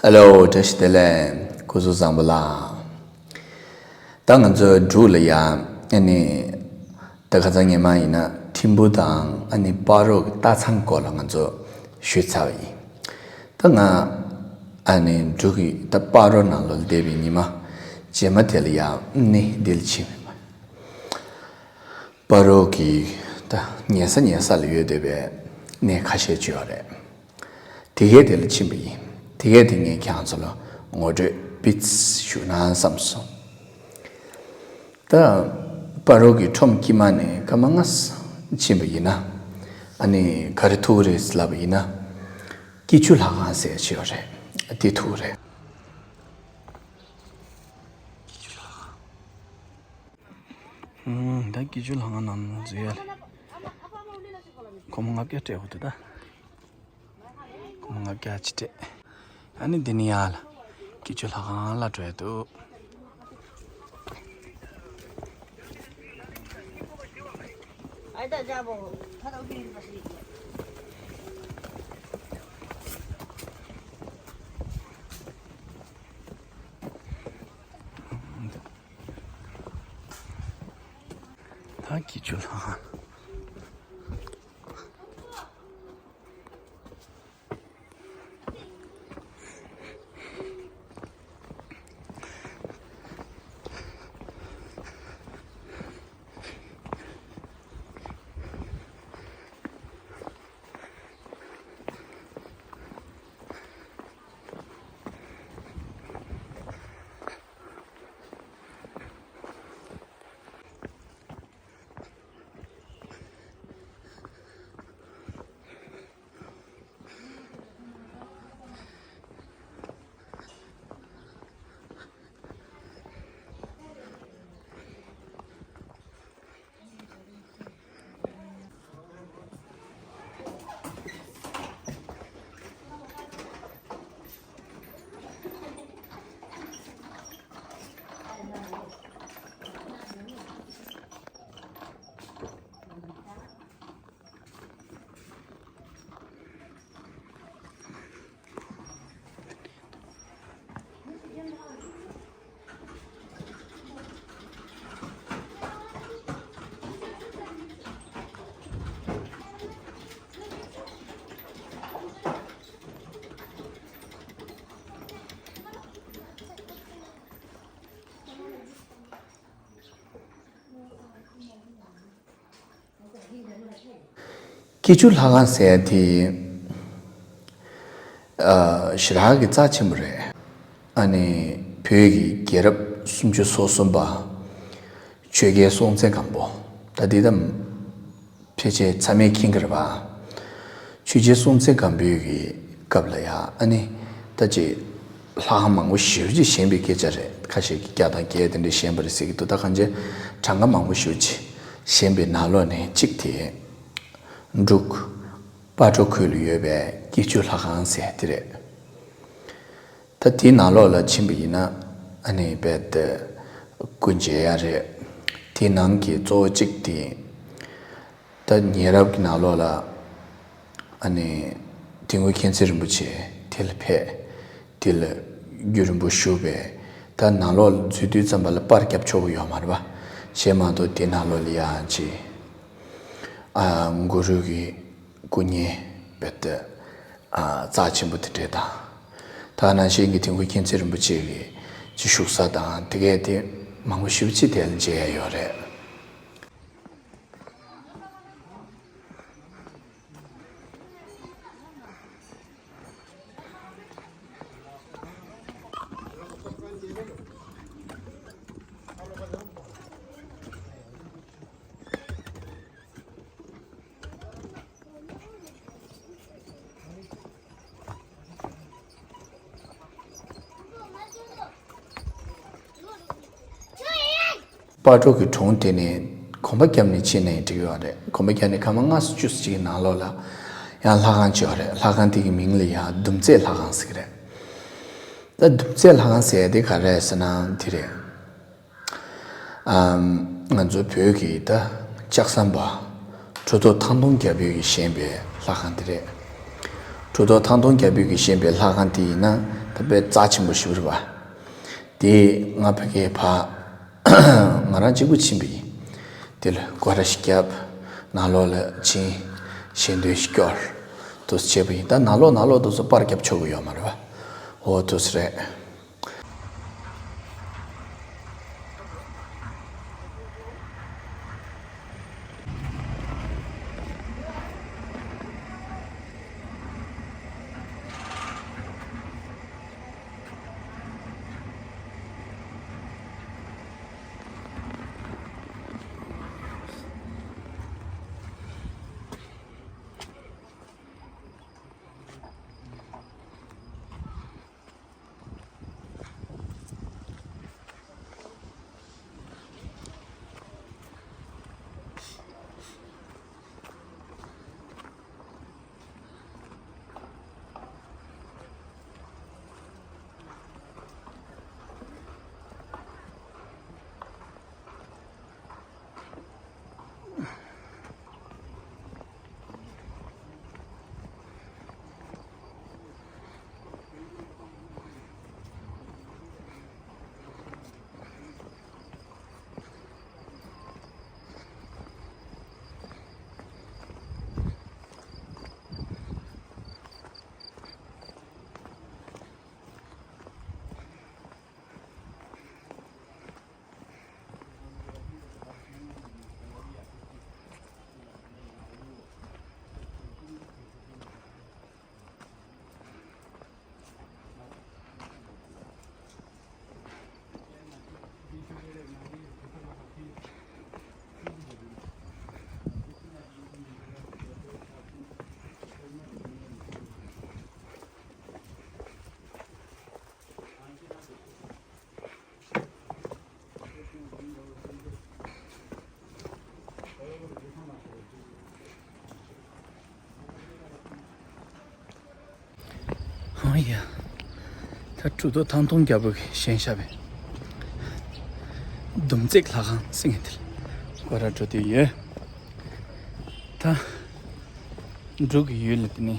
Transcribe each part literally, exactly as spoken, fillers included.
ཨ་ལོ། བཀྲ་ཤིས་བདེ་ལེགས། སྐུ་གཟུགས་བཟང་པོ་ལགས། ད་ང་ཚོ་འབྲུག་ལ་ཡ་ཨ་ནི་ད་ཁ་སང་ཉི་མ་ཡིན་ན་ཐིམ་ཕུ་དང་ཨ་ནི་སྤ་རོ་གི་སྟག་ཚང་སྐོར་ལ་ང་ཚོ་ཞུས་ཚར་བ་ཡིན། ད་ང་ཨ་ནི་འབྲུག་གི་ད་སྤ་རོ་ནང་ལོགས་ལ་བསྡད་པའི་ཉི་མ་རྗེས་མ་དེ་ལ་ཡ་ཨ་ནི་འདི་ལ་ཕྱིན་པ་ཡིན། སྤ་རོ་གི་ད་ཉེ་ས་ཉེ་ས་ལ་ཡོད་བསྡད་པའི་གནས་ཁ་ཤས་ཅིག་ཡོད་རེད། དེ་གའི་དེ་ལ་ཕྱིན་པ་ཡིན། དེ་གའི་དེ་ངས་ཁྱེད་རང་ཚོ་ལ་ངོ་སྤྲོད་པིས་ཞུ་ན་བསམ་སོང་། ད་སྤ་རོ་གི་ཁྲོམ་དཀྱིལ་མ་ནས་སྐར་མ་ལྔ་ཙམ་ཕྱིན་པ་ཡིན་ན་ཨ་ནི་ག་རེ་ཐུག་རེད་ལབ་པ་ཡིན་ན་སྐྱིད་ཆུ་ལྷ་ཁང་ཟེར་ཅིག་ཡོད་རེད། དེ་ཐུག་རེད། ཨུམ། ད་སྐྱིད་ཆུ་ལྷ་ཁང་ནང་འཛུལ་ཡ་ལ་སྒོར་མོ་ལྔ་བརྒྱ་སྤྲད་དགོས་འདུག་ད། སྒོར་མོ་ལྔ་བརྒྱ་ཅིག་སྤྲད། ཨ་ནི་འདི་ནས་ཡར་ལ་སྐྱིད་ཆུ་ལྷ་ཁང་ལ་འགྲོ་ཡ་འདུག། ད་སྐྱིད་ཆུ་ལྷ་ཁང་། སྐྱིད་ཆུ་ལྷ་ཁང་ཟེར་ཡ་དེ། ཨ། ཞེ་དྲག་གི་རྩ་ཆེན་པོ་རེད། ཨ་ནི་བོད་ཀྱི་རྒྱལ་རབས་སུམ་ཅུ་སོ་གསུམ་པ་ཆོས་རྒྱལ་སྲོང་བཙན་སྒམ་པོ། ད་འདི་ད་ཕལ་ཆེར་ཚང་མས་མཁྱེན་གྱི་རེད་པ། ཆོས་རྒྱལ་སྲོང་བཙན་སྒམ་པོའི་གི་སྐབས་ལ་ཡ་ཨ་ནི་ད་ཅིག་ལྷ་ཁང་མང་པོ་ཞེ་པོ་ཅིག་བཞེངས་པའི་སྐད་ཆ་རེད། ཁ་ཤས་ཀྱིས་བརྒྱ་དང་བརྒྱད་དེ་འདྲ་བཞེངས་པ་རེད་ཟེར་གྱི་འདུག། ད་གང་ཅི་གྲངས་ཀ་མང་པོ་ཞེ་པོ་ཅིག་བཞེངས་པའི་ནང་ལོགས་ནས་གཅིག་དེ་འབྲུག་སྤ་གྲོ་ཁུལ་ལ་ཡོད་པའི་སྐྱིད་ཆུ་ལྷ་ཁང་ཟེར་དེ་རེད། ད་དེའི་ནང་ལོགས་ལ་ཕྱིན་པ་ཡིན་ན་ཨ་ནི་རྦད་དེ་སྐུ་མཇལ་ཡ་རེད། དེའི་ནང་གི་གཙོ་བོ་གཅིག་དེ་ད་ཉེ་རབས་ཀྱི་ནང་ལོགས་ལ་ཨ་ནི་དིལ་མགོ་མཁྱེན་བརྩེ་རིན་པོ་ཆེ་དེ་ལ་ཕེབས། དེ་ལ་རྒྱུན་རིང་པོ་བཞུགས་པས་ད་ནང་ལོགས་ལ་འཛུལ་དུས་ཙམ་པ་ལ་པར་རྒྱབ་ཆོག་གི་ཡོད་མ་རེད་པ། བྱས་མ་གཏོགས་དེ་ནང་ལོགས་ལ་ཡང་ཅིག་ཨ་གུ་རུ་གི་སྐུ་བརྙན་རྦད་དེ་ཨ་རྩ་ཆེན་པོ་དེ་འདྲས་དང་། ད་ནང་བཞིན་གྱི་དིལ་མགོ་མཁྱེན་བརྩེ་རིན་པོ་ཆེ་གི་ཅིག་བཞུགས་ས་དང་དེ་གས་དེ་མང་པོ་ཞེ་པོ་ཅིག་དེ་ལ་མཇལ་ཡ་ཡོད་རེད། སྤ་གྲོ་གི་གྲོང་དེ་ནས་གོམ་པ་བརྒྱབ་ནས་ཕྱིན་ནའི་འགྲིག་ཡོད་རེད། གོམ་པ་བརྒྱབ་ནས་སྐར་མ་ལྔ་ཙམ་བཅུ་ཙམ་ཅིག་གི་ནང་ལོགས་ལ་ཡང་ལྷ་ཁང་ཅིག་ཡོད་རེད། ལྷ་ཁང་དེ་གི་མིང་ལ་ཡང་ཟླུམ་རྩེ་ལྷ་ཁང་ཟེར་གི་རེད། ད་ཟླུམ་རྩེ་ལྷ་ཁང་ཟེར་ཡ་དེ་ག་རེ་རེད་ཟེར་ན་དེ་རེད། ཨམ། ང་ཚོ་བོད་ཀྱི་ད་ལྕགས་ཟམ་པ་གྲུབ་ཐོབ་ཐང་སྟོང་རྒྱལ་པོས་ཀྱིས་བཞེངས་པའི་ལྷ་ཁང་དེ་རེད། གྲུབ་ཐོབ་ཐང་སྟོང་རྒྱལ་པོས་ཀྱིས་བཞེངས་པའི་ལྷ་ཁང་དེ་ཡིན་ན་ ད་དཔེ་རྩ་ཆེན་པོ་ཞིག་རེད་པ། དེ་ང་ཕ་གིར་ཕར་ང་རང་གཅིག་པུ་ཕྱིན་པ་ཡིན། དེ་ལ་སྐོར་ར་ཞིག་བརྒྱབ། ནང་ལོགས་ལ་ཕྱིན། ཞལ་འདོན་ཞིག་སྐྱོར། དེ་ཚོ་བྱས་པ་ཡིན། ད་ནང་ལོགས་ནང་ལོགས་དེ་ཚོ་པར་བརྒྱབ་ཆོག་གི་ཡོད་མ་རེད་པ། འོ་དེ་ཚོ་རེད། ཨ་ཡ། ད་གྲུབ་ཐོབ་ཐང་སྟོང་རྒྱལ་པོ་གིས་བཞེངས་བཞག་པའི་ཟླུམ་རྩེག་ལྷ་ཁང་ཟེར་མཁན་དེ་ལ་སྐོར་ར་འགྲོ་འདོད་ཡོད། ད་འབྲུག་གི་ཡུལ་ལ་དེ་ནི་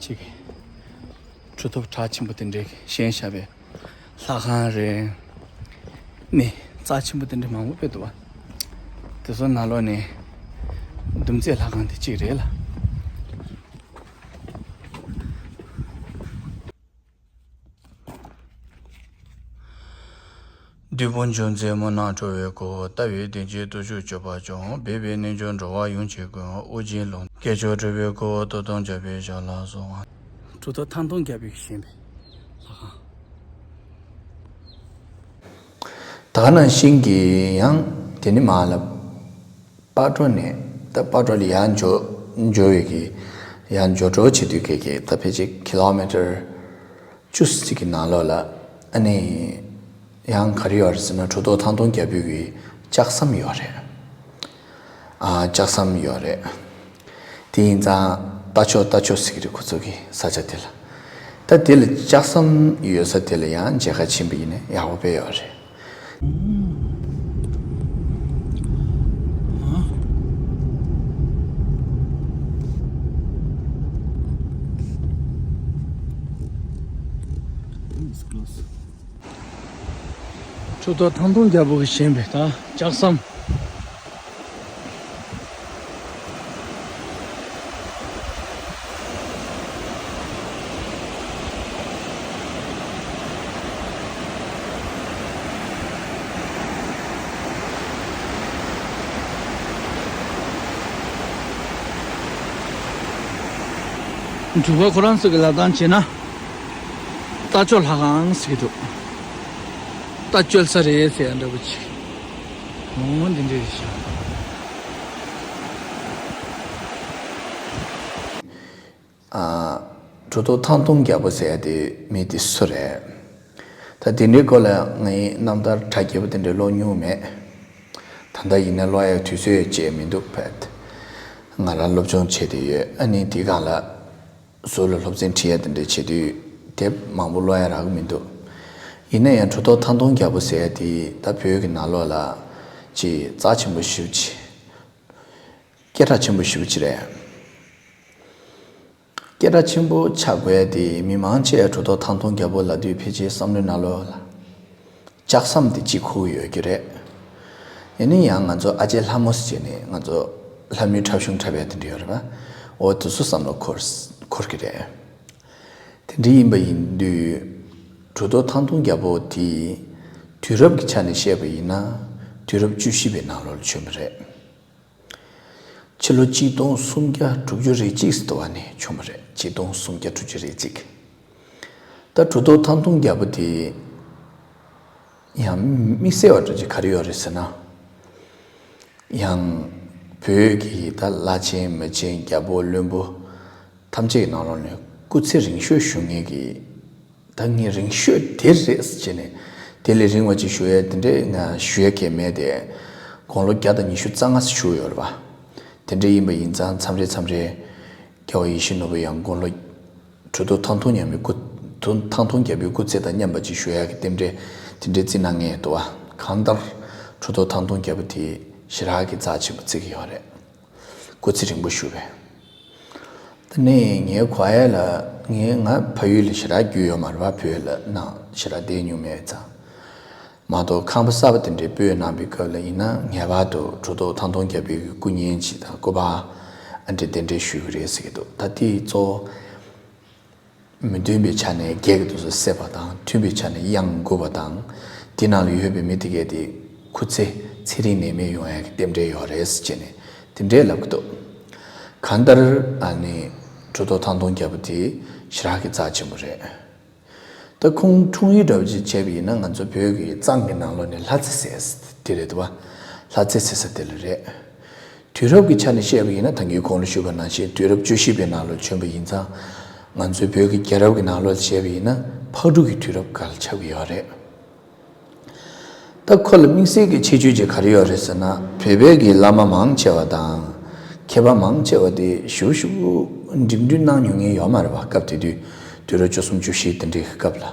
ཅིག་གྲུབ་ཐོབ་གྲགས་ཆེན་པོ་དེ་འདྲས་བཞེངས་བཞག་པའི་ལྷ་ཁང་རེད། ནི་རྩ་ཆེན་པོ་དེ་འདྲ་མང་པོ་དཔེ་འདུག་པ། དེ་ཚོ་ནང་ལོགས་ནས་ཟླུམ་རྩེག་ལྷ་ཁང་དེ་གཅིག་རེད་ལ། བདུད་དཔུང་འཇོམས་མཛད་མུན་ནག་འཁྲུགས་པའི་སྐུ། ལྟ་བའི་གདེང་ཆེན་བརྟུལ་ཞུགས་སྤྱོད་པ་སྐྱོང་། སྦས་པའི་རྣལ་འབྱོར་འགྲོ་བ་ཡོངས་ཀྱི་མགོན། ཨོ་རྒྱན་ལུང་བསྟན་སྐྱེས་མཆོག་གྲུབ་པའི་སྐུ། གྲུབ་ཐོབ་ཐང་སྟོང་རྒྱལ་པོས་བཞེངས་པའི་ལྷ་ཁང་། ད་ག་ནང་བཞིན་གྱི་ཡང་དེ་ནི་མ་ལ་སྤ་གྲོ་ནས་ད་སྤ་གྲོ་ལ་ཡར་འགྲོ་འགྲོ་བའི་གི་ཡར་འགྲོ་གྲོ་བྱེད་དུས་ཀྱི་གི་ད་ཕལ་ཆེར་ཀི་ལོ་མི་ཊར་བཅུ་ཙམ་གྱི་ནང་ལོགས་ལ་ཨ་ནི་ཡང་ག་རེ་ཡོད་རེད་ཟེར་ན་གྲུབ་ཐོབ་ཐང་སྟོང་རྒྱལ་པོའི་གི་ལྕགས་ཟམ་ཡོད་རེད། ཨ་ལྕགས་ཟམ་ཡོད་རེད། དེ་ཡིན་ཙང་རྟ་མཆོག་རྟ་མཆོག་ཟེར་གྱི་རེད་ཁོ་ཚོ་གི་ས་ཆ་དེ་ལ། ད་དེ་ལ་ལྕགས་ཟམ་ཡོད་ས་དེ་ལ་ཡང་མཇལ་ཁ་ཕྱིན་པ་ཡིན་ན་ཡག་པོ་དཔེ་ཡོད་རེད། གྲུབ་ཐོབ་ཐང་སྟོང་རྒྱལ་པོ་གིས་བཞེངས་པའི་ད་ལྕགས་ཟམ། འབྲུག་པ་ཁོ་རང་ཚོ་གི་ལབ་སྟངས་བྱས་ན། རྟ་མཆོག་ལྷ་ཁང་ཟེར་གྱི་འདུག་རྟ་བཅོལ་ས་རེད་ཟེར་ཡ་འདྲ་པོ་ཅིག་འོ་འདི་འདྲ་རེད་ཤག་ཨ། གྲུབ་ཐོབ་ཐང་སྟོང་རྒྱལ་པོ་ཟེར་ཡ་དེ་མི་དེ་སུ་རེད། ད་དེ་འདྲའི་སྐོར་ལ་ངས་རྣམ་ཐར་གྲ་རྒྱས་པོ་དེ་འདྲ་ཀློག་མྱོང་མེད། ད་ལྟ་ཡིན་ན་ཀློག་ཡ་དུས་ཚོད་ཅིག་མི་འདུག་བས། ང་རང་སློབ་སྦྱོང་བྱས་བསྡད་ཡོད། ཨ་ནི་དེའི་སྒང་ལ་ཟུར་ལ་སློབ་ཚན་ཁྲིད་ཡ་དེ་འདྲ་བྱེད་དུས་དེབ་མང་པོ་ཀློག་ཡ་རག་གི་མི་འདུག་ཡིན་ན་ཡང་གྲུབ་ཐོབ་ཐང་སྟོང་རྒྱལ་པོ་ཟེར་ཡ་དེ་ད་བོད་ཀྱི་ནང་ལོགས་ལ་ཅིག་རྩ་ཆེན་པོ་ཞེ་པོ་ཅིག་སྐད་གྲགས་ཆེན་པོ་ཞེ་པོ་ཅིག་རེད། སྐད་གྲགས་ཆེན་པོ་ཆགས་དགོས་དེ་མི་མང་ཆེ་གྲུབ་ཐོབ་ཐང་སྟོང་རྒྱལ་པོ་ལབ་དུས་ཕལ་ཆེར་བསམ་བློའི་ནང་ལོགས་ལ་ལྕགས་ཟམ་དེ་གཅིག་འཁུར་གྱི་ཡོད་ཀྱི་རེད། ཡིན་ན་ཡང་ང་ཚོ་ཨ་ཅེ་ལྷ་མོ་ཟེར་ནས་ང་ཚོ་ལྷ་མོའི་འཁྲབ་གཞུང་འཁྲབ་ཡ་དེ་འདྲ་ཡོད་རེད་པ། འོ་དེ་ཚོ་བསམ་བློ་འཁོར་འཁོར་གྱི་རེད། དེ་འདྲ་ཡིན་པ་ཡིན་དུས་གྲུབ་ཐོབ་ཐང་སྟོང་རྒྱལ་པོ་དེ་དུས་རབས་ཀྱི་ཆ་ནས་བཤད་པ་ཡིན་ན་དུས་རབས་བཅུ་བཞི་པའི་ནང་ལོགས་ལ་བྱོན་པ་རེད། ཕྱི་ལོ་གཅིག་སྟོང་སུམ་བརྒྱ་དྲུག་ཅུ་རེ་གཅིག་ཟེར་དུ་བ་ནས་བྱུང་བ་རེད། གཅིག་སྟོང་སུམ་བརྒྱ་དྲུག་ཅུ་རེ་གཅིག་ད་གྲུབ་ཐོབ་ཐང་སྟོང་རྒྱལ་པོ་དེ་ཡང་དམིགས་བསལ་བ་འདྲ་ཅིག་ག་རེ་ཡོད་རེད་ཟེར་ན། ཡང་བོད་ཀྱི་ད་བླ་ཆེན་མི་ཆེན་རྒྱལ་པོ་བློན་པོ་ཐམས་ཅད་ཀྱི་ནང་ལོགས་ནས་སྐུ་ཚེ་རིང་ཤོས་བཞུགས་མཁན་གྱི། ད་ངས་རིང་ཤོས་དེ་རེད་ཟེར་བྱས་ནས་དེ་ལས་རིང་བ་ཅིག་ཞུ་ཡས་དེ་འདྲས་ང་ཞུ་ཡས་གང་མེད་དེ། དགུང་ལོ་བརྒྱ་དང་ཉི་ཤུ་རྩ་ལྔ་ཙམ་བཞུགས་ཡོད་རེད་པ། དེ་འདྲས་ཡིན་པ་ཡིན་ཙང་མཚམས་རེ་མཚམས་རེ་རྒྱལ་བ་ཡིད་བཞིན་ནོར་བུ་ཡང་དགུང་ལོ་གྲུབ་ཐོབ་ཐང་སྟོང་མཉམ་པའི་སྐུ། ཐང་སྟོང་རྒྱལ་པོའི་སྐུ་ཚེ་དང་མཉམ་པ་ཅིག་ཞུ་ཡས་ཀྱི་རྟེན་འབྲེལ་དེ་འདྲས་བརྩི་གནང་མཁན་འདུག་པ། གང་ལྟར་གྲུབ་ཐོབ་ཐང་སྟོང་རྒྱལ་པོ་དེ་ཞེ་དྲག་གི་རྩ་ཆེན་པོ་བརྩི་གི་ཡོད་རེད། སྐུ་ཚེ་རིང་པོ་བཞུགས་པས། དེ་ནས་ངའི་གོ་ཡ་ལ་ངའི་ང་ཕ་ཡུལ་ལ་ཞེ་དྲག་རྒྱུས་ཡོད་མ་རེད་པ། བོད་ལ་ནང་ཞེ་དྲག་བསྡད་མྱོང་མེད་ཙང་། མ་གཏོགས་ཁང་པ་གསར་པ་དེ་འདྲའི་སྤོས་གནང་པའི་སྐབས་ལ་ཡིན་ན་ངེས་པར་དུ་གྲུབ་ཐོབ་ཐང་སྟོང་རྒྱལ་པོའི་སྐུ་བརྙན་ཅིག་དང་སྐུ་པར་ཨ་འདྲ་གདན་འདྲེན་ཞུ་གི་རེད་ཟེར་གྱི་འདུག་ད་དེ་གཙོ་བོ་མི་མཐུན་པའི་ཆ་ནས་བརྒྱད་ཀྱི་དུས་སུ་བསད་པ་དང་མཐུན་པའི་ཆ་ནས་གཡང་འགུགས་པ་དང་། དེ་ནང་ལ་ཡོད་པའི་མི་དེ་གས་དེ་སྐུ་ཚེ་ཚེ་རིང་ནད་མེད་ཡོང་ཡག་གི་རྟེན་འབྲེལ་ཡོད་རེད་ཟེར་བྱས་ནས་དེ་འདྲས་ལབ་ཀྱི་འདུག་གང་ལྟར་ཨ་ནི་གྲུབ་ཐོབ་ཐང་སྟོང་རྒྱལ་པོ་དེ་ཞེ་དྲག་གི་རྩ་ཆེན་པོ་རེད། ད་ཁོང་འཁྲུངས་ཡུལ་འདྲ་བོ་ཅིག་བྱས་པ་ཡིན་ན་ང་ཚོ་བོད་ཀྱི་གཙང་གི་ནང་ལོགས་ནས་ལྷ་རྩེ་ཟེར་དེ་རེད་འདུག་པ། ལྷ་རྩེ་ཟེར་ས་དེ་ལ་རེད། དུས་རབས་ཀྱི་ཆ་ནས་བཤད་པ་ཡིན་ན་ད་གིན་གོང་ལ་ཞུས་པ་ནང་བཞིན་དུས་རབས་བཅུ་བཞི་པའི་ནང་ལོགས་བྱོན་པ་ཡིན་ཙང་། ང་ཚོའི་བོད་ཀྱི་རྒྱལ་རབས་ཀྱི་ནང་ལོགས་ལ་བྱས་པ་ཡིན་ན་ཕག་གྲུ་གི་དུས་རབས་སྐབས་ལ་ཆགས་ཀྱི་ཡོད་རེད། ད་ཁོ་ལ་དམིགས་བསལ་གྱི་ཁྱད་ཆོས་ཅིག་ག་རེ་ཡོད་རེད་ཟེར་ན། བོད་པའི་གི་བླ་མ་མང་ཆེ་བ་དང་མཁས་པ་མང་ཆེ་བ་དེ་ཞུ་ཞུ་འགྲིམ་འགྲུལ་གནང་མྱོང་མཁན་ཡོད་མ་རེད་པ། སྐབས་དེ་དུས་དུས་རབས་བཅུ་གསུམ་བཅུ་བཞི་དེ་འདྲའི་སྐབས་ལ།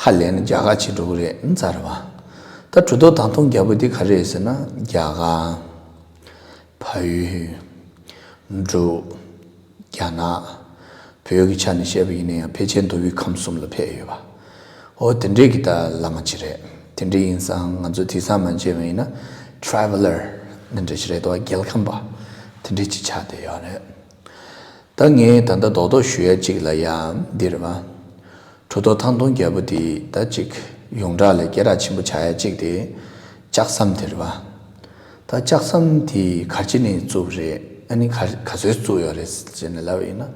ཧ་ལས་ན་རྒྱ་གར་ཅིག་འགྲོ་གི་རེད་ཙང་རེད་པ། ད་གྲུབ་ཐོབ་ཐང་སྟོང་རྒྱལ་པོ་དེ་ག་རེ་རེད་ཟེར་ན་རྒྱ་གར། ཕ་ཡུལ། འབྲུག་རྒྱ་ནག་བོད་ཀྱི་ཆ་ནས་བཤད་པ་ཡིན་ན་ཡང་ཕལ་ཆེར་མདོ་དབུས་ཁམས་གསུམ་ལ་ཕེབས་ཡོད་པ། འོ་དེ་འདྲས་ཀྱི་ད་བླ་མ་ཅིག་རེད། དེ་འདྲས་ཡིན་ཙང་ང་ཚོ་དེང་སང་མ་བྱས་པ་ཡིན་ན་ཊེ་རེ་ཝེ་ལར་འདི་འདྲས་ཅིག་རེད་དོ། རྒྱལ་ཁམས་པ་དེ་འདྲས་ཅིག་ཆགས་བསྡད་ཡོད་རེད། ད་ངས་ད་ལྟ་རྡོག་རྡོག་ཞུ་ཡ་ཅིག་ལ་ཡ་འདི་རེད་པ། གྲུབ་ཐོབ་ཐང་སྟོང་རྒྱལ་པོ་དེ་ད་ཅིག་ཡོངས་གྲགས་ལ་སྐད་གྲགས་ཆེན་པོ་ཆགས་ཡ་ཅིག་དེ་ལྕགས་ཟམ་དེ་རེད་པ། ད་ལྕགས་ཟམ་དེ་ག་རེ་བྱས་ནས་བཙུགས་པ་རེད། ཨ་ནི་ག་ག་ཚོད་བཙུགས་ཡོད་རེད་ཟེར་ནས་ལབ་པ་ཡིན་ན།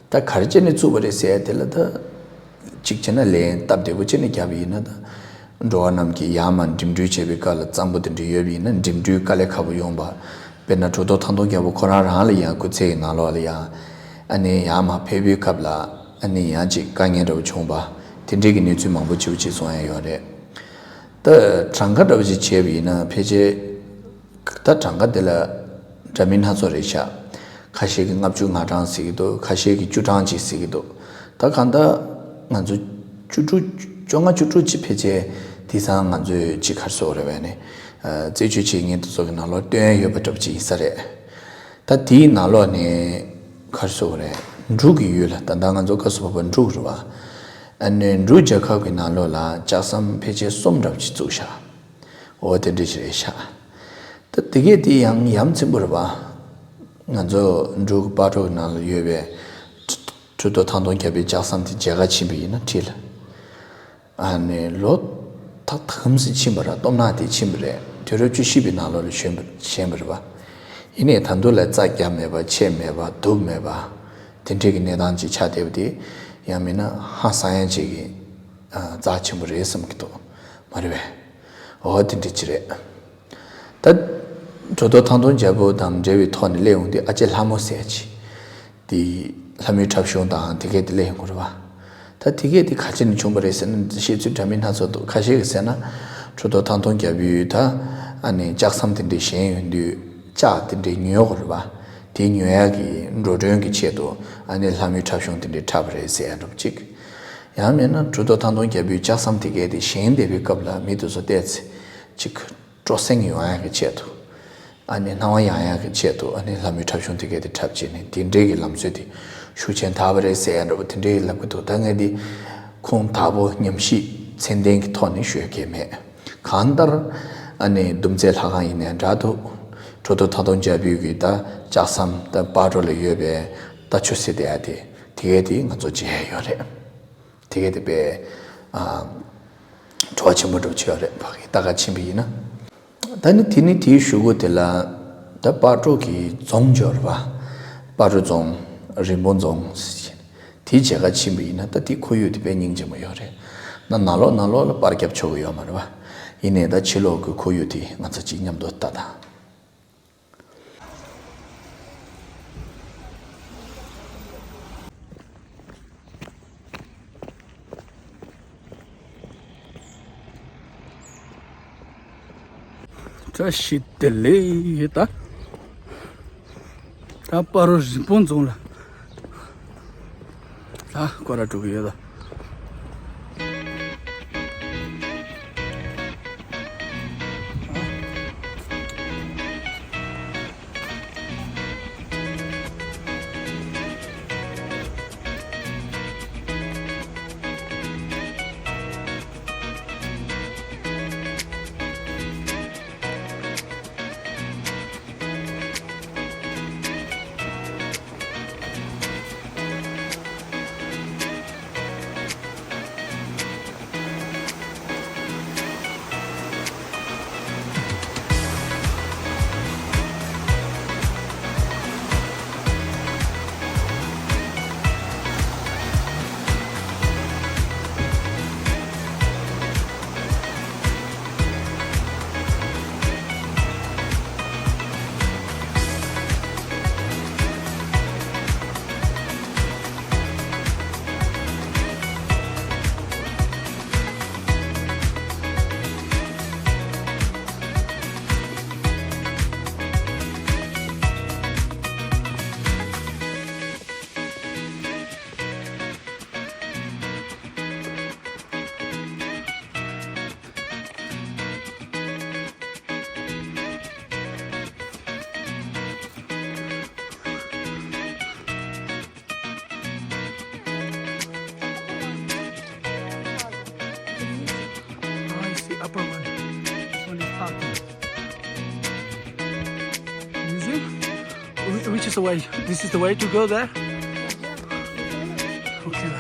ད་ག་རེ་བྱས་ནས་བཙུགས་པ་རེད་ཟེར་ཡ་དེ་ལ་ད་གཅིག་བྱས་ན་ལན་སྟབས་བདེ་པོ་བྱས་ནས་བརྒྱབ་པ་ཡིན་ན། ད་འགྲོ་བ་རྣམས་ཀྱིས་ཡར་མར་འགྲིམ་འགྲུལ་བྱེད་པའི་སྐབས་ལ་གཙང་པོ་དེ་འདྲ་ཡོད་པ་ཡིན་ན་འགྲིམ་འགྲུལ་དཀའ་ལས་ཁག་པོ་ཡོང་པ། དཔེར་ན་གྲུབ་ཐོབ་ཐང་སྟོང་རྒྱལ་པོ་ཁོ་རང་རང་ལ་ཡང་སྐུ་ཚེ་ཡི་ནང་ལོགས་ལ་ཡང་ཨ་ནི་ཡར་མར་ཕེབས་པའི་སྐབས་ལ་ཨ་ནི་ཡང་ཅིག་དཀའ་ངལ་འདྲ་པོ་བྱུང་པ། དེ་འདྲའི་གི་གནས་ཚུལ་མང་པོ་ཅིག་ཅིག་གསུང་ཡ་ཡོད་རེད། ད་གྲངས་ཀ་འདྲ་པོ་ཅིག་བྱས་པ་ཡིན་ན་ཕལ་ཆེར་ད་གྲངས་ཀ་དེ་ལ་འདྲ་མིན་སྣ་ཚོགས་རེད་ཤག་ཁ་ཤས་ཀྱིས་ལྔ་བཅུ་ང་གྲངས་ཟེར་གྱི་འདུག་ཁ་ཤས་ཀྱིས་བཅུ་གྲངས་ཅིག་ཟེར་གྱི་འདུག་ད་གང་ལྟར་ང་ཚོ་བཅུ་དྲུག་བཅོ་ལྔ་བཅུ་དྲུག་ཅིག་ཕལ་ཆེར་དེང་སང་ང་ཚོས་ཅིག་ག་རེ་ཟེར་དགོས་རེད་པས་ནི། རྩད་གཅོད་བྱེད་མཁན་དེ་ཚོ་གི་ནང་ལོགས་སྟོན་ཡ་ཡོད་པ་འདྲ་པོ་ཅིག་ཡིན་ས་རེད། ད་དེའི་ནང་ལོགས་ནས་ག་རེ་ཟེར་དགོས་རེད། འབྲུག་གི་ཡུལ་ལ་ད་ལྟ་ང་ཚོ་སྐབས་སུ་བབས་པ་འབྲུག་རེད་པ། ཨ་ནི་འབྲུག་རྒྱལ་ཁབ་ཀྱི་ནང་ལོགས་ལ་ལྕགས་ཟམ་ཕལ་ཆེར་གསུམ་འདྲ་པོ་ཅིག་བཙུགས་ཤག་འོ་དེ་འདྲ་ཞིག་རེད་ཤག་ད་དེ་གས་དེ་ཡང་ཡ་མཚན་པོ་རེད་པ། ང་ཚོ་འབྲུག་གི་པར་སྒྲོག་ནང་ལ་ཡོད་པའི་གྲུབ་ཐོབ་ཐང་སྟོང་རྒྱལ་པོའི་ལྕགས་ཟམ་དེ་མཇལ་ཁ་ཕྱིན་པ་ཡིན་ན་འགྲིག་ལ། ཨ་ནི་ལོ་ད་གམ་ཟིག་ཕྱིན་པ་ར། སྟོབས་ན་དེ་ཕྱིན་པ་རེད། དུས་རབས་བཅུ་བཞི་པའི་ནང་ལོགས་ལ་བྱོན་པ་བྱོན་པ་རེད་པ། ཡིན་ནའི་ད་དུང་ལ་རྩྭ་བརྒྱབ་མེད་པ་ཆད་མེད་པ་དུབ་མེད་པ་དེ་འདྲའི་གི་གནས་སྟངས་ཅིག་ཆགས་བསྡད་པ་དེ་ཡང་མིན་ན་ཧང་སང་ཡ་ཅིག་གི་རྩ་ཆེན་པོ་རེད་བསམ་གྱི་འདུག་མ་རེད་པས། འོ་དེ་འདྲ་ཅིག་རེད། ད་གྲུབ་ཐོབ་ཐང་སྟོང་རྒྱལ་པོ་དང་འབྲེལ་བའི་ཐོག་ནས་སླེབས་ཡོང་དུས་ཨ་ཅེ་ལྷ་མོ་ཟེར་ཅིག་དེ་ལྷ་མོའི་འཁྲབ་གཞུང་དང་དེ་གས་དེ་སླེབས་ཡོང་གི་རེད་པ། ད་དེ་གས་དེ་ག་ཅི་ནས་བྱུང་བ་རེད་ཟེར་ན་བཤད་ཚུལ་འདྲ་མིན་སྣ་ཚོགས་འདུག་ཁ་ཤས་ཀྱིས་ཟེར་ན་གྲུབ་ཐོབ་ཐང་སྟོང་རྒྱལ་པོས་ད་ཨ་ནི་ལྕགས་ཟམ་དེ་འདྲ་བཞེངས་ཡོང་དུས་ལྕགས་དེ་འདྲ་ཉོས་ཡོད་རེད་པ། དེ་ཉོ་ཡག་གི་འགྲོ་གྲོན་གྱི་ཆེད་དུ་ཨ་ནི་ལྷ་མོའི་འཁྲབ་གཞུང་དེ་འདྲ་འཁྲབ་པ་རེད་ཟེར་ཡ་འདྲ་པོ་ཅིག་ཡང་མིན་ན་གྲུབ་ཐོབ་ཐང་སྟོང་རྒྱལ་པོས་ལྕགས་ཟམ་དེ་གས་དེ་བཞེངས་བསྡད་པའི་སྐབས་ལ་མི་དེ་ཚོ་བལྟས་ཚེ་ཅིག་སྤྲོ་གསེང་ཡོང་ཡག་གི་ཆེད་དུ། ཨ་ནི་སྣང་བ་ཡང་ཡག་གི་ཆེད་དུ་ཨ་ནི་ལྷ་མོའི་འཁྲབ་གཞུང་དེ་གས་དེ་འཁྲབ་བྱས་ནས་དེ་འདྲའི་གི་ལམ་སྲོལ་དེ་ ཤུགས་ཆེན་དར་བ་རེད་ཟེར་ཡ་འདྲ་པོ་དེ་འདྲའི་ལབ་ཀྱི་འདུག་ད་ངས་འདི་ཁུངས་དག་པོ་ཉམས་ཞིབ་མཚན་ལྡན་གྱི་ཐོག་ནས་ཤོད་མཁན་མེད། གང་ལྟར་ཨ་ནི་ཟླུམ་རྩེ་ལྷ་ཁང་ཡིན་ནའི་འདྲ་འདུག་གྲོ་ཐོ་ཐ་དོང་རྒྱ་བོད་ཀྱི་ད་ལྕགས་ཟམ་ད་སྤ་གྲོ་ལ་ཡོད་པའི་རྟ་མཆོག་ཟེར་བསྡད་ཡ་དེ་དེ་གས་དེ་ང་ཚོ་མཇལ་ཡ་ཡོད་རེད། དེ་གས་དེ་པས་ཨ་བྲོ་བ་ཆེན་པོ་འགྲོ་ཆེ་བ་རེད། ཕ་གི་ལྟ་ག་ཕྱིན་པ་ཡིན་ན། ད་ནི་དེ་ནི་དེའི་གཞུག་གུ་དེ་ལ་ད་སྤ་གྲོ་གི་རྫོང་འབྱོར་བ། སྤ་གྲོ་རྫོང་། རིན་སྤུངས་རྫོང་། དེའི་མཇལ་ཁ་ཕྱིན་པ་ཡིན་ན་ད་དེ་ཁོར་ཡུག་དེ་དཔེ་སྙིང་རྗེ་མོ་ཡོད་རེད། ན་ནང་ལོགས་ནང་ལོགས་ལ་པར་རྒྱབ་ཆོག་གི་ཡོད་མ་རེད་བ། ཡིན་ནའི་ད་ཕྱི་ལོགས་ཀྱི་ཁོར་ཡུག་དེ་ང་ཚོ་གཅིག་མཉམ་དུ་ལྟ་དང་། བཀྲ་ཤིས་བདེ་ལེགས། ད་ད་སྤ་རོ་རིན་སྤུངས་རྫོང་ལ་ད་སྐོར་ར་འགྲོ་གི་ཡོད་ད། Oh, it's the upper one. This one is parking. Museum? Wh- Which is the way? This is the way to go there? Okay.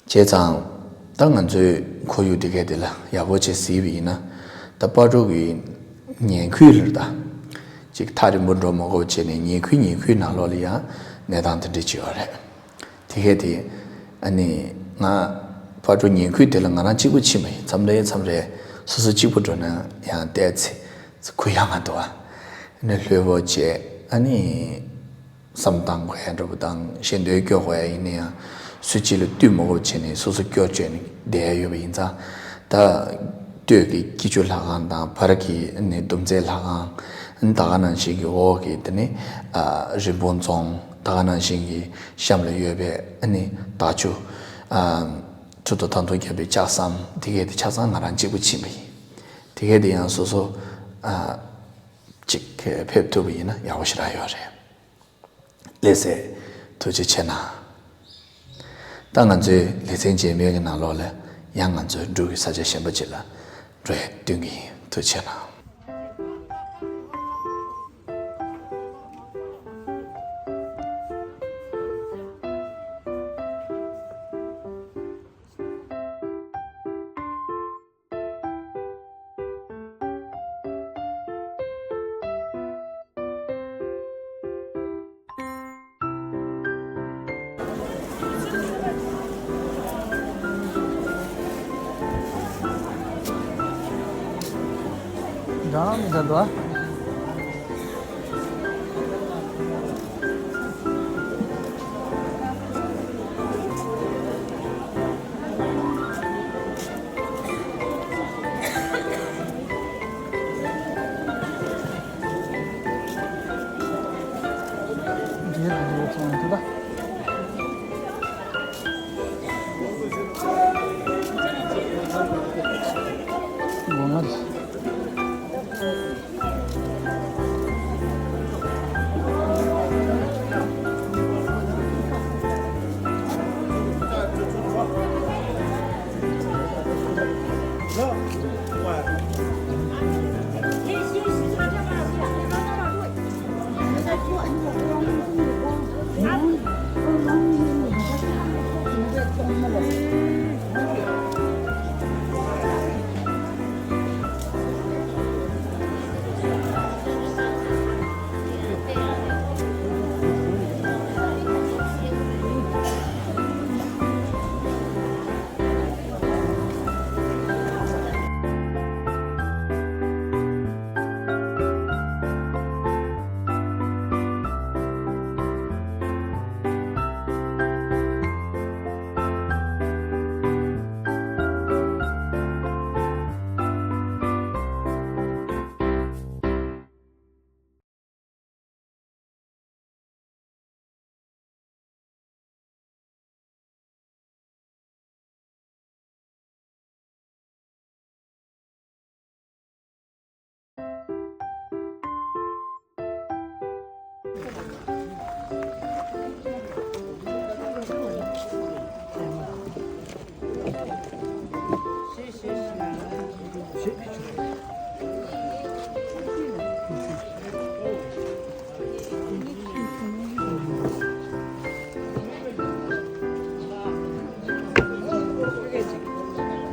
བྱས་ཙང་། ད་ང་ཚོའི་ཁོར་ཡུག་དེ་གའི་དེ་ལ་ཡག་པོ་བྱས་གཟིགས་པ་ཡིན་ན། ད་སྤ་གྲོ་གི་ཉེ་ཁུལ་ལ་ད་ཅིག་ཐག་རིང་པོ་འགྲོ་མ་དགོས་བྱས་ནས་ཉེ་ཁུལ་ཉེ་ཁུལ་ནང་ལོགས་ལ་ཡང་གནས་སྟངས་དེ་འདྲ་ཅིག་ཡོད་རེད། དེ་གས་དེ། ཨ་ནི། ང་སྤ་གྲོ་ཉེ་ཁུལ་དེ་ལ་ང་རང་གཅིག་པུ་ཕྱིན་པ་ཡིན། མཚམས་རེ་མཚམས་རེ་སོ་སོ་གཅིག་པུ་འགྲོ་ན་ཡང་བལྟས་ཚེ་གུ་ཡངས་ང་འདུག་ཨ་ནི་ལྷོད་པོ་བྱས། ཨ་ནི། བསམ་བཏང་དགོས་ཡ་འདྲ་པོ་དང་ཞེ་འདོད་སྐྱོ་དགོས་ཡ་ཡིན་ན་ཡང་། སུ་གཅིག་ལ་ལྟོས་མ་དགོས་བྱས་ནས་སོ་སོ་སྐྱོ་བྱས་ནས་བསྡད་ཡ་ཡོད་པ་ཡིན་ཙང་། ད། སྟོད་ཀྱི་སྐྱིད་ཆུ་ལྷ་ཁང་དང་བར་གྱི་ནི་ལྡུམ་རྩེ་ལྷ་ཁང་། ད་ག་ནང་བཞིན་གྱི་འོག་གི་དེ་ནི་ཨ་རིན་སྤུངས་རྫོང་། ད་ག་ནང་བཞིན་གྱི་གཤམ་ལ་ཡོད་པའི་ཨ་ནི་དྭགས་ཆུ། ཨ་ཆུ་ཐོག་ཐང་ཐོག་བརྒྱབ་པའི་ལྕགས་ཟམ། དེ་གས་དེ་ཆ་ཚང་ང་རང་གཅིག་པུ་ཕྱིན་པ་ཡིན། དེ་གས་དེ་ཡང་སོ་སོ་ཨ་ཅིག་ཕེབས་ཐུབ་པ་ཡིན་ན་ཡག་པོ་ཞེ་དྲག་ཡོད་རེད། ལགས་སེ། ཐུགས་རྗེ་ཆེ་གནང་། ད་ང་ཚོའི་ལེ་ཚན་རྗེས་མའི་གི་ནང་ལོགས་ལ་ཡང་ང་ཚོའི་འབྲུག་གི་ས་ཆ་གཞན་པ་ཅིག་ལ་འགྲོ་ཡ་སྟོན་གྱི་ཡིན། ཐུགས་རྗེ་ཆེ་གནང་། འདྲ་མི་འདྲ་འདུག་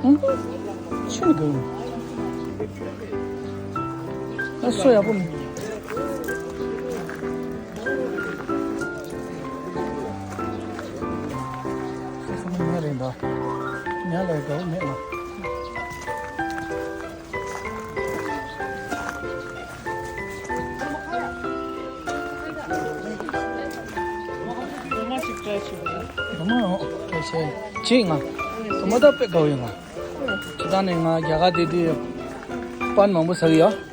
ཨ། ཆུ་ནི་གང་། ཨ་སོ་ཡག་པོ་མེད། སོ་སོ་མི་ཉལ་རེད་འདུག་ཉལ་ལས་དགའ་བོ་མེད་ལ། རོ་མ་ཡང་སྐད་ཆ་ཅིག་ང་། རོ་མ་ད་དཔེ་དགའ་བོ་ཡོད་ང་། ཇི་ལྟར་ནས་ང་རྒྱ་གར་བསྡད་དུས་པན་མང་པོ་ཟ་གི་ཡོད།